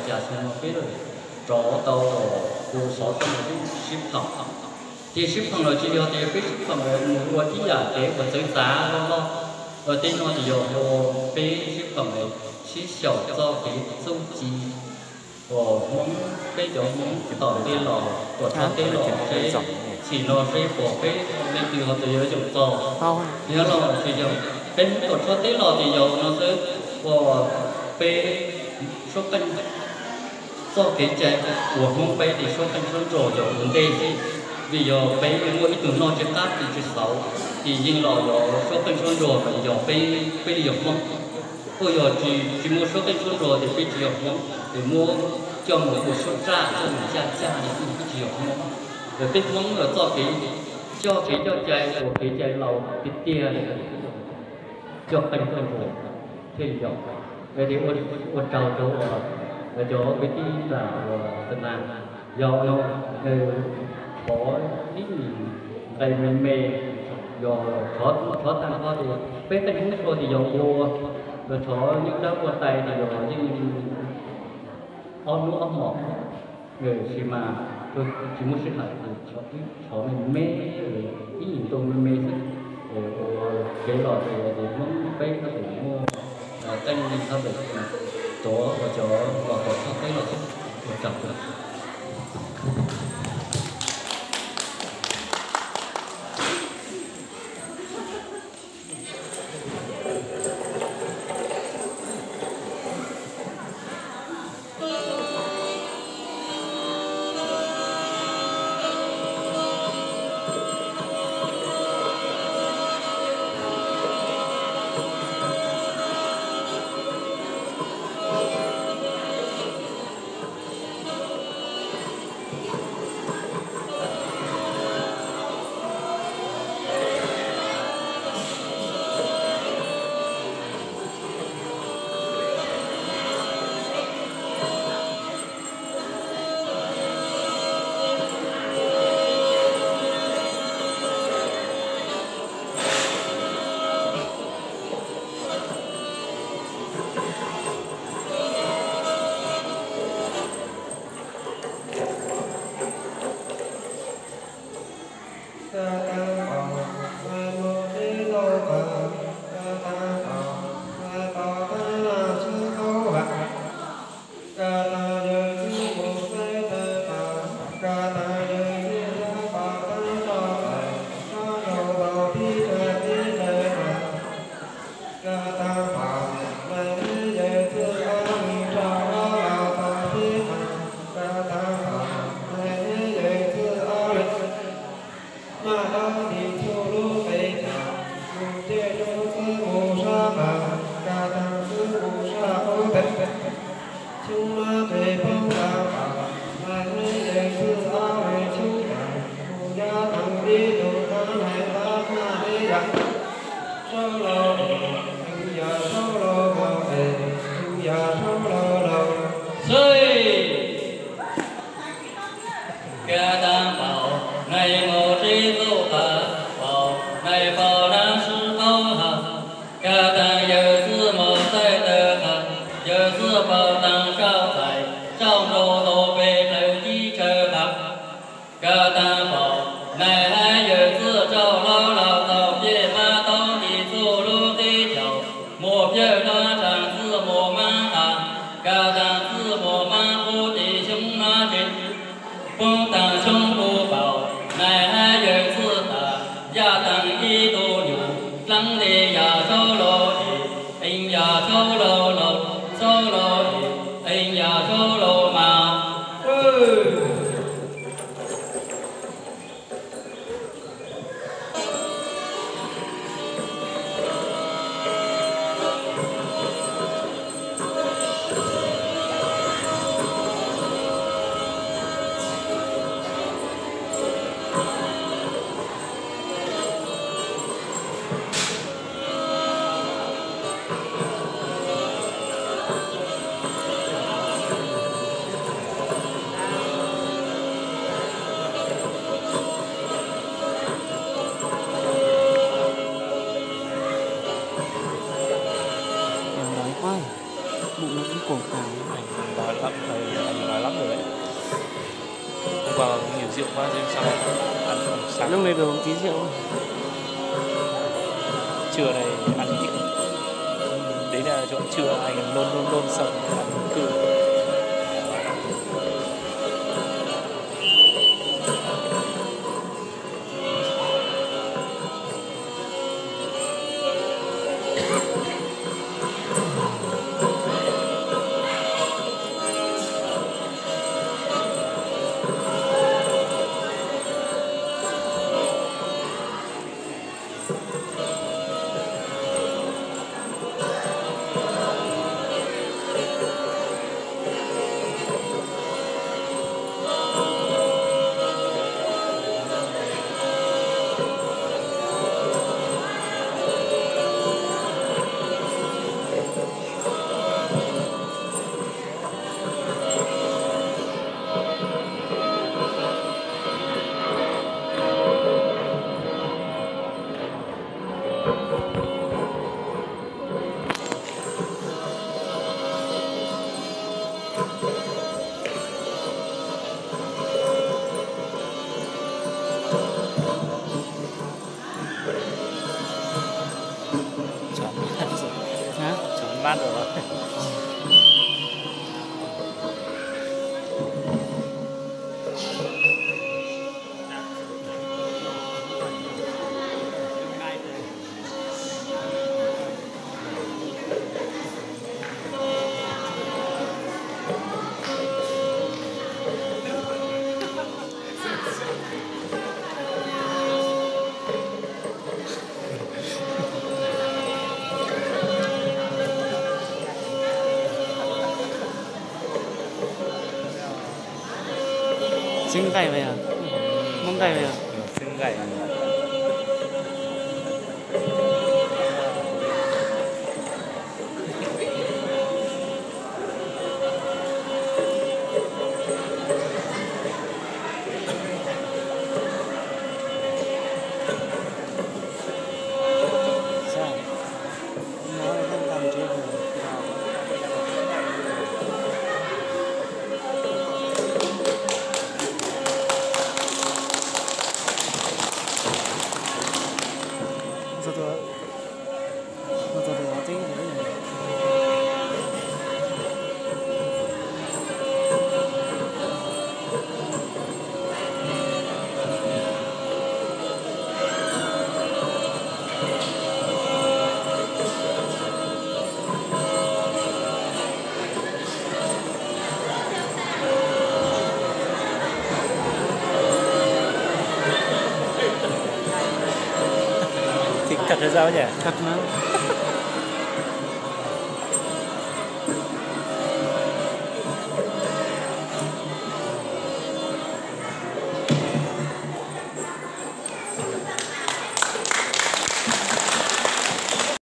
Cas xyoo no peb rov tau ua xov tooj sib phoom, ces sib phoom los tsis yog tias peb sib phoom mus ua tib yam kev uas txawv txav loj loj, tej no ces yog ua peb sib phoom sib xyaum txoj kev txuj ci uas Hmoob, peb cov Hmoob tom ntej los, uas txog teb los seb, txhim no seb puas peb leej twg ho txawm yuav yoom txog, yog los tsis yoom. Peb Hmoob uas txog teb los ces yog no xwb, uas peb suab qeej txoj kev cai uas Hmoob peb ces suab qeej suab ntsuag yog ua ntej xwb, vim yog peb muaj ib tug noj tsis qab tsis txaus, ces yeej los yog suab qeej suab ntsuag mas yog peb, peb li yog Hmoob. Kuj yog tsis, tsis muaj suab qeej suab ntsuag ces peb tsis yog Hmoob, ces muab coj mus ua suab tsaj coj mus caj caj li kuj tsis yog Hmoob. Ces peb Hmoob los txoj kev, coj kev coj cai uas kev cai laus tiag tiag li, coj qeej coj ntsuag thiaj yog. Ces ua, ua tsaug rau cov kwv tij nram uas Xeem Las, yog no, thov ib nqe me me, yog thov tag nrho ces peb qeej Hmoob suab ces yog ua, yog thov nyob dab ua tais ces yog yeej ob hnub ob hmos, tab sis mas tsis muaj sij hawm ces thov me me, ib ntu me me xwb, ua kev los ces Hmoob peb txhob txwm muaj qeej txhob txwm tuav ua cov los tom txog teb los xwb. Ua tsaug. Maj tau nti txuj lub qe tas, mus caij rau xwb mus sab qas, ka tag xwb mus sab ub teg. Xyoo no tsev poob tas pam, lais hais yawg txwj ob leeg xyoob tas, mus yog teev ib tug qab hais qab maj li yam. Saub laus es, yog saub laus laus es, yog saub laus laus xwb. Ka tag paus, nais mus tsev txuj qas, paus nais paus nab sib qaub hau. Ka tag yawg txwj mus txaij taw qas, yawg txwj paus taag sauj txais, sauj nrau tau pes plawg cib tsawg qas. Ka tag paus, nais hais yawg txwj tsaug hlau los tau peb maj tau nti txuj lub teb chaws, mus pawg nab tsaam txwj mus mab qas, ka tag txwj mus mab qub ces xyoob nab tsev poob taag xyoob kuj paus, nais hais yawg txwj tas, yaj teev ib tug nyuj dlaab le yam saub laus es, ees yam saub laus laus, saub laus es, ees yam saub laus mas. Rượu quá, rượu sao lại ăn uống sáng? Lúc này đồ uống tí rượu. Trưa này ăn ít. Đấy là chỗ trưa anh ăn lôn lôn lôn, xong ăn cự. Hả? Chóng mát rồi. Xwb nqaij mas yog, muab nqaij mas yog. Xwb nqaij. Thì cật ra sao nhỉ? Cật mà.